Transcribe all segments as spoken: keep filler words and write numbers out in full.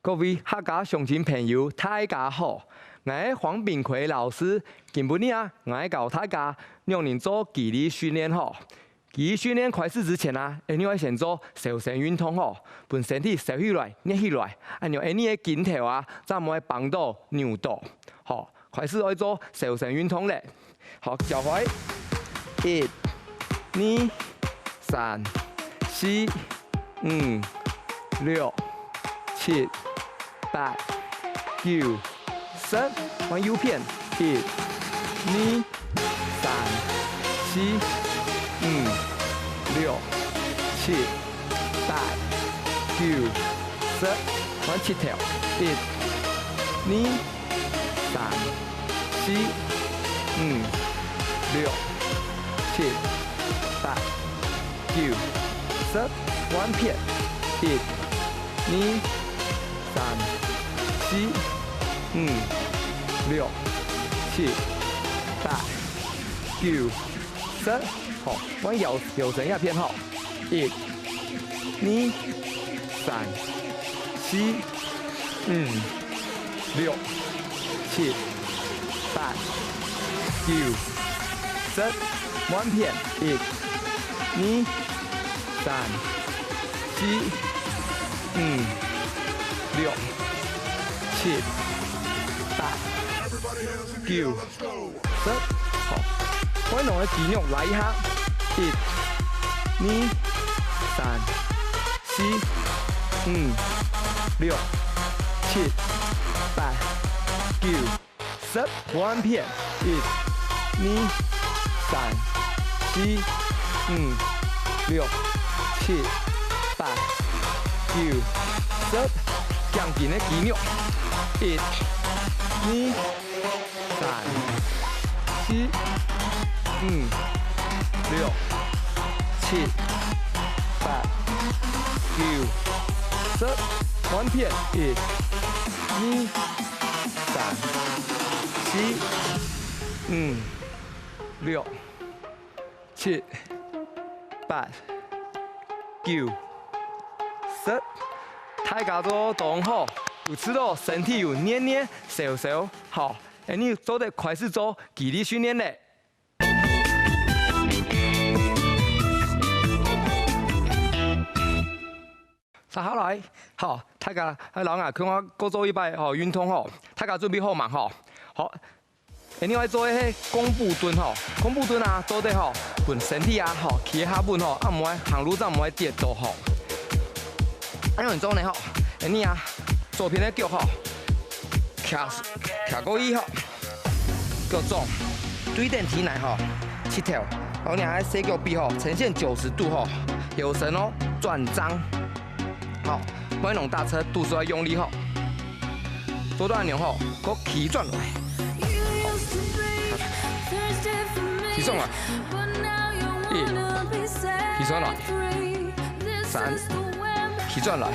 各位客家鄉親朋友，大家好！𠊎係黃炳奎老師。今晡日啊，𠊎教大家仰般做肌力訓練吼。肌力訓練開始之前啊，𠊎等愛先做燒身運動吼，分身體燒起來、熱起來，恁樣𠊎等个筋頭啊，正毋會繃著、扭著。好，開始愛做燒身運動咧。好，腳踝，一、二、三、四、五、六、七、八、九、十，換右片，一、二、三、四、五、六、七、八、九、十，換膝頭，一、二、三、四、五、六、七、八、九、十，換片，一、二、三、四、五、六、七、八、九、十。好，換腰，腰身這片吼，一、二、三、四、五、六、七、八、九、十，換片，一、二、三、四、五、六、七、八、九、十。好，𠊎等个肌肉拉一下，一、二、三、四、五、六、七、八、九、十，換片，一、二、三、四、五、六、七、八、九、十，頸根个肌肉，一、二、三、四、五、六、七、八、九、十，換片，一、二、三、四、五、六、七、八、九、十。大家做當好，有試著身體有熱熱、燒燒，好，𠊎等做得開始做肌力訓練咧。 坐下來，好，大家，來，摎𠊎共下過做一擺吼運動吼，大家準備好吂吼？好，𠊎等愛做个係弓步蹲吼，弓步蹲啊，做得吼，分身體啊吼，企下穩吼，啊毋會行路正毋會跌倒吼。恁樣做呢吼，𠊎等啊，左片个腳吼，徛，徛過去吼。 腳掌對等地泥吼，膝頭，摎若个細腳髀吼，呈現九十度吼，腰身哦，轉正。好，毋好弄打側，肚屎愛用力吼。做到恁樣吼，過企轉來。好，企上來。一，企上來。 三，企轉來。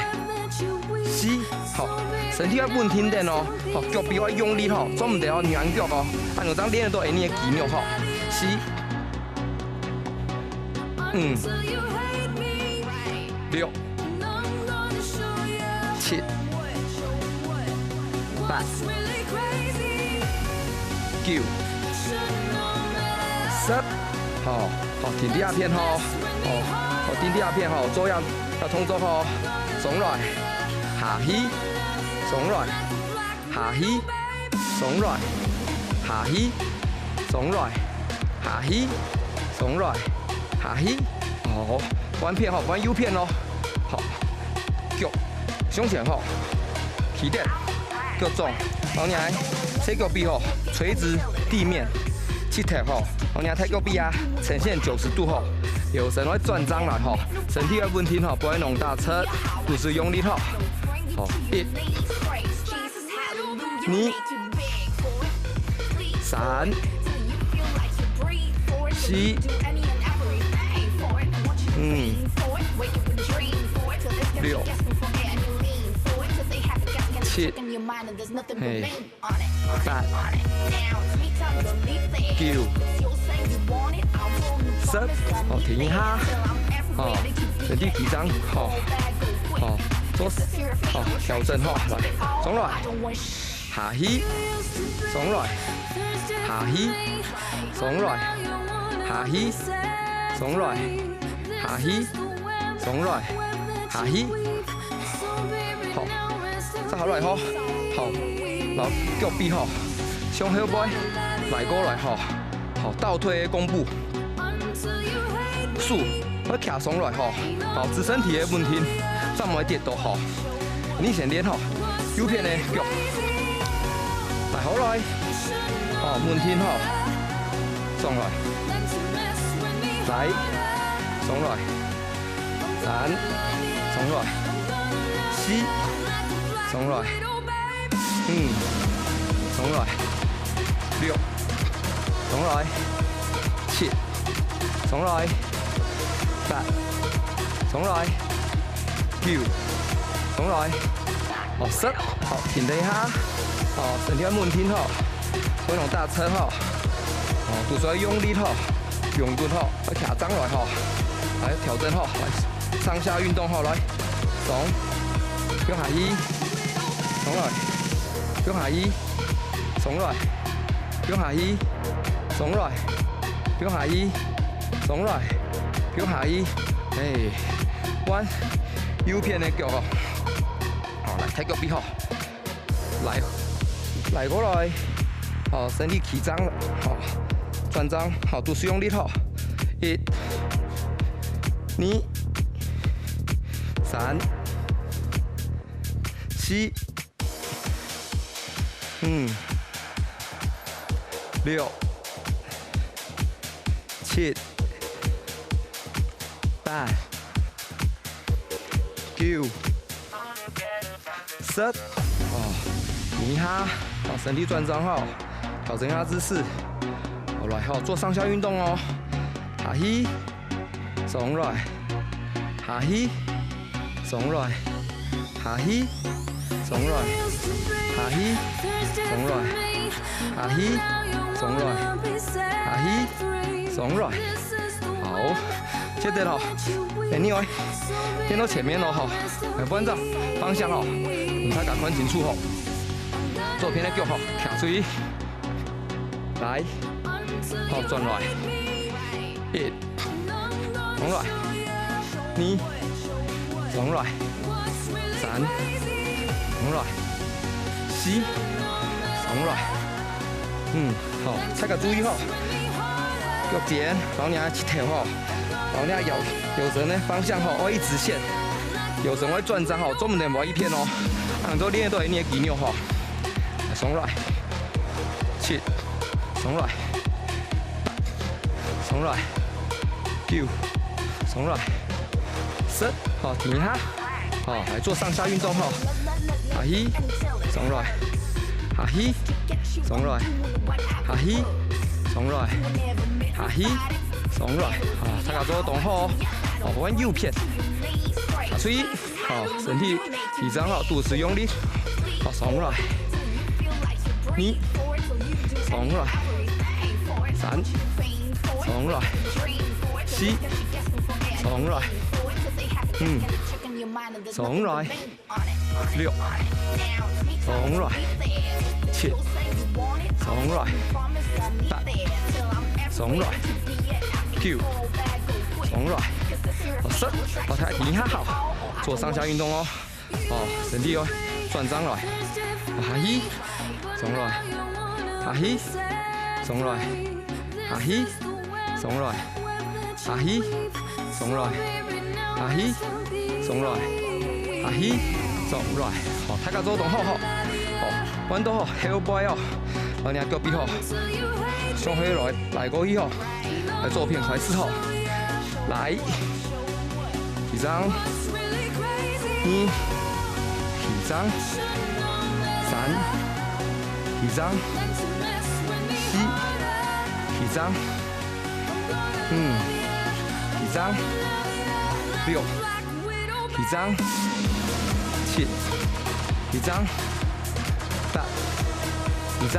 四，好，身體愛穩定等哦，好，腳髀愛用力吼，做毋得哦軟腳哦，恁樣正練得到𠊎等个肌肉吼。四，五，六，七，八，九，十，好。 好，停在這片吼，好，好，停在這片吼，做這，這動作吼，上來，下去，上來，下去，上來，下去，上來，下去，上來，下去，好，換片吼，換右片咯，好，腳向前吼，企等，腳掌，摎若个細腳髀吼，垂直地面。 膝頭吼，摎若个大腳髀啊，呈現九十度吼，腰身愛轉正來吼，身體愛穩定吼，毋好弄打側，肚屎用力吼。好，一，二，三，四，五，六，七，嘿。 八，九，十，好，停一下，好，身體企正，好，好，做，好，調整好，來，上來，下去，上來，下去，上來，下去，上來，下去，上來，下去。好，再下來吼，好，摎腳髀吼，向後背，拉過來吼，好，倒退个弓步。 手愛擎上來吼，好，支撐體个穩定，正毋會跌倒吼。你先練吼，右片个腳，來，好來，好，穩定吼，上來，來，上來，三，上來，四，上來。 五，上來，六，上來，七，上來，八，上來，九，上來。好，十，好，停等一下，好，身體愛穩定吼，不能打側吼，哦，肚屎愛用力吼，用力吼，愛擎上來吼，來調整吼，來，上下運動吼，來，上，放下去。 上來，放下去，上來，放下去，上來，放下去，上來，放下去。哎，換右片个腳哦。好，來，大腳髀吼，來，來過來，好，身體企正，好，轉正，好，肚屎用力吼。一，二，三， 四，五，六，七，八，九，十。哦，停一下，好，身體轉正吼，調整一下姿勢。好，來，好，做上下運動哦。下去， 上來，下去，上來，下去，上來，下去，上來，下去，上來，下去，上來。好，接著吼，哎，你愛，顛到前面囉吼，來換隻方向吼，大家看清楚吼，左片个腳吼，擎出去，來，好，轉來，一， 上來，二，上來，三，上來，四，上來，五，好，大家注意吼，腳尖，摎若膝頭吼，摎若腰，腰身个方向吼，愛一直線，腰身愛轉正吼，做毋得無一片哦，恁樣做練到你个肌肉吼，上來，七，上來， 上來，九，上來，十，好，停一下，好，來做上下運動吼，下去，上來，下去，上來，下去，上來，下去，上來，好，大家做動吼，好，換右片，下去。 好，身體企正好，肚屎用力。好，上來。二，上來。三，上來。四，上來。五，上來。六，上來。七，上來。八，上來。九，上來。好，十，好，大家停一下，好。 做上下運動哦。哦，身體哦，轉正來，下去，上來，下去，上來，下去，上來，下去，上來，下去，上來，下去，上來。好，大家做動好好。好，換到好，後背哦，然後你腳髀好，向後來，來過去好。 來，左片開始吼。來，企正，二，企正，三，企正，四，企正，五，企正，六， 企正，七，企正，八，企正，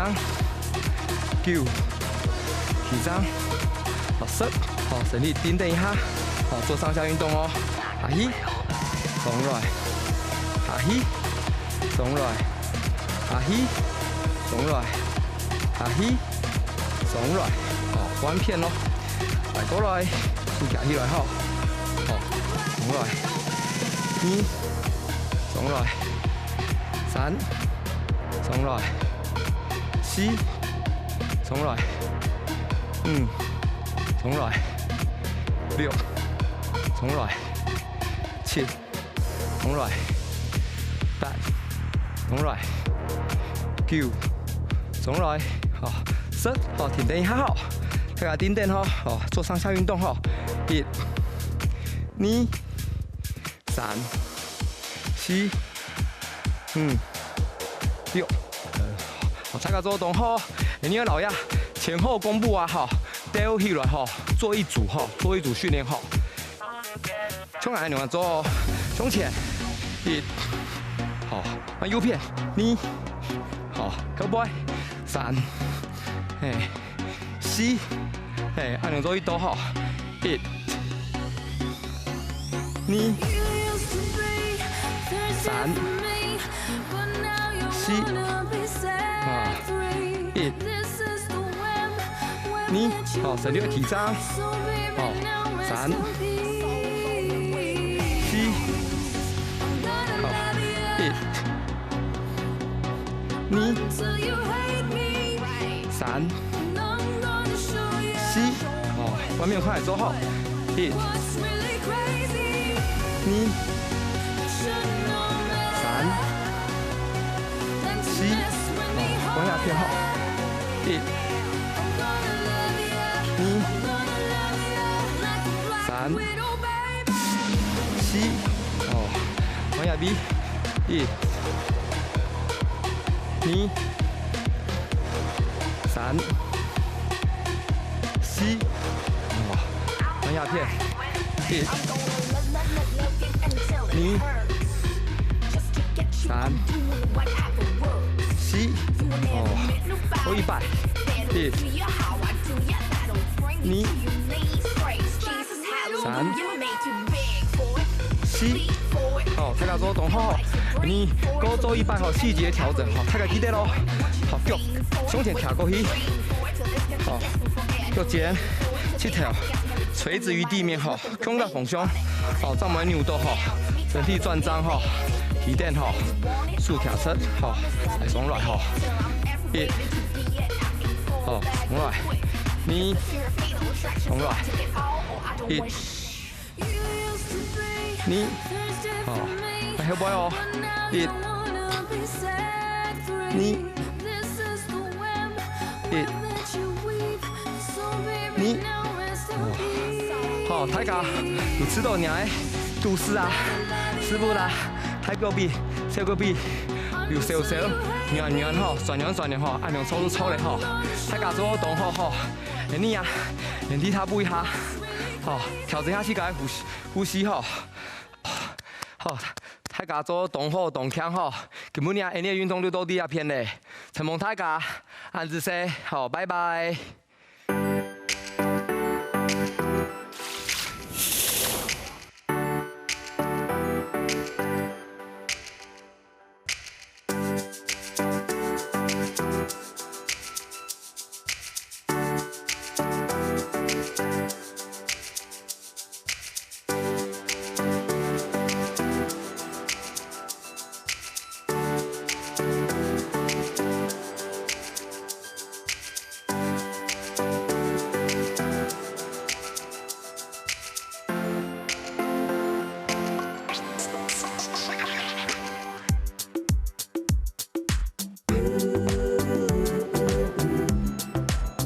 九，企正，好，十，好，身體定等一下，好，做上下運動哦，下去，上來，下去，上來，下去，上來，下去，上來。好，換片咯。來，過來，手擎起來吼。好，上來。二，上來。三，上來。四，上來。五，上來。六，上來。七， 重來。八，重來。九，重來。好，十，好，停等一下吼。大家定等吼，好，做上下運動吼。一，二，三，四，五，六。呃，好，大家做動吼。你个老爺前後弓步啊，吼，兜起來吼，做一組吼，做一組訓練吼。 像恁樣做，向前，一，好，換右片，二，好，後背，三，嘿，四，嘿，恁樣做一到吼，一，二，三，四，啊，一， 二，好，身體愛提升，好，三，四，好，一，二，三，四，好，換面快，做好，一，二，三， 四，好，換下片吼，一，二，三，四，好，換下位，一，二，三，四，好，換下片。 一，二，三，四，哦，做一擺，一，二，三，四，哦，大家做動吼，你過做一擺吼，細節調整吼，大家記得咯，好，腳向前跳過去，好，腳尖，膝頭垂直於地面吼。 共个方向，好，正毋會扭到吼，身體轉正吼，提等吼，手擎直吼，來上來吼，一，好，上來，二，上來，一，二，好，來後背哦，一，二，一。 二，好，大家有試著若个肚屎啊、屎朏啦、大腳髀、小腳髀有燒燒、軟軟吼、痠軟痠軟吼，恁樣做就著咧吼。大家做動好吼，恁樣啊，原地踏步一下，吼，調整下自家个呼吸，呼吸吼。好，大家做動好動強吼，今晡日啊，恁樣个運動就到這片咧，承蒙大家，恁仔細，好，拜拜。